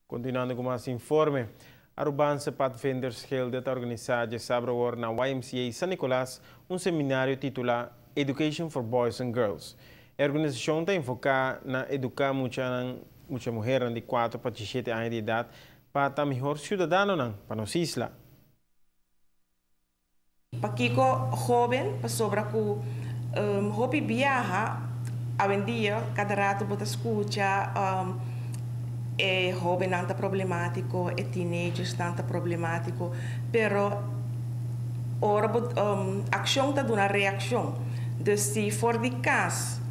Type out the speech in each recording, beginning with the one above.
Continuando cu mas informe, Arubaanse Padvindersgilde ta organisa diasabra na YMCA San Nicolas un seminario titula Education for Boys and Girls. E organisacion ta enfoca na educa mucha muhe di 4 pa 17 aña di edad pa ta miho ciudadano pa nos isla. Pakico hoben, pasobra cu hopi biaha, awendia, cada rato bo ta scucha e hoben ta problematico, e teenagers ta problematico, pero ora accion ta duna reaccion. Dus si for di cas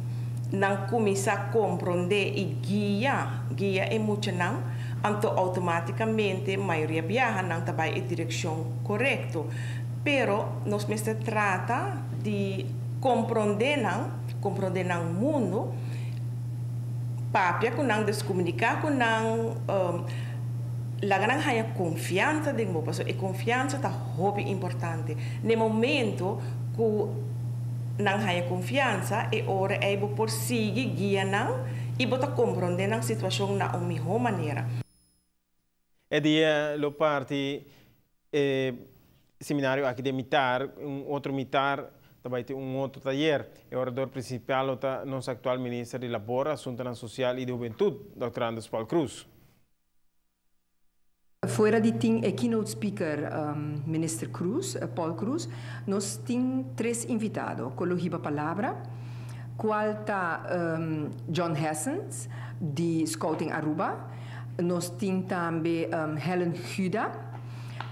nan cuminsa comprende y guia e muchanan, anto automaticamente mayoria biaha nan ta bay e direccion corecto. Pero nos mester trata di comprende nan mundo, papia cu nan, dus comunica cu nan, laga nan haya confiansa den bo, e confiansa ta hopi importante. Na momento cu nan haya confiansa, e ora ey bo por sigui guia nan y bo ta comprende nan situacion na un miho manera. E dia lo parti seminario aki den mitar, un otro mitar tambe tin un otro tayer. E orador principal ta nos actual minister di Labor, Asunto Social y di Hubentud, Dr. Andres Paul Cruz. Fuera di tin e keynote speaker, Minister Cruz, Paul Cruz, nos tin tres invitado cu lo hiba palabra, cual ta John Hessens, di Scouting Aruba, nos tin tambe Helen Huda,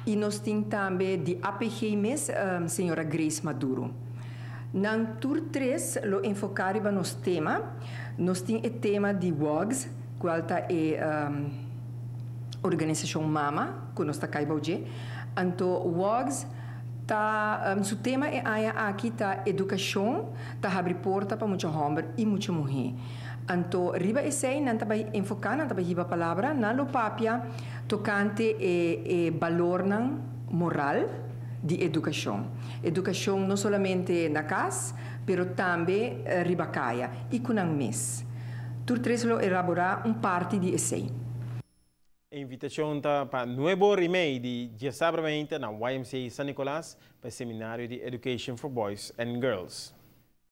y nos tin tambe di APG mes, señora Grace Maduro. Nan tur tres lo enfoca riba nos tema. Nos tin e tema di WOGS, cual ta e organisacion Mama, cu nos ta cay. Anto WOGS ta su tema e aña aki ta educacion, ta habri porta pa mucha homber y mucha muhe. Anto riba esey nan ta bay enfoca, nan ta bay hiba palabra, nan lo papia tocante e balornan moral di educacion. Educacion no solamente na cas, pero tambe riba caya y cu nan mes. Tur tres lo elabora un parti di esey. Invitacion ta pa 9:30 di diasabra na YMCA San Nicolas pa e seminario di Education for Boys and Girls.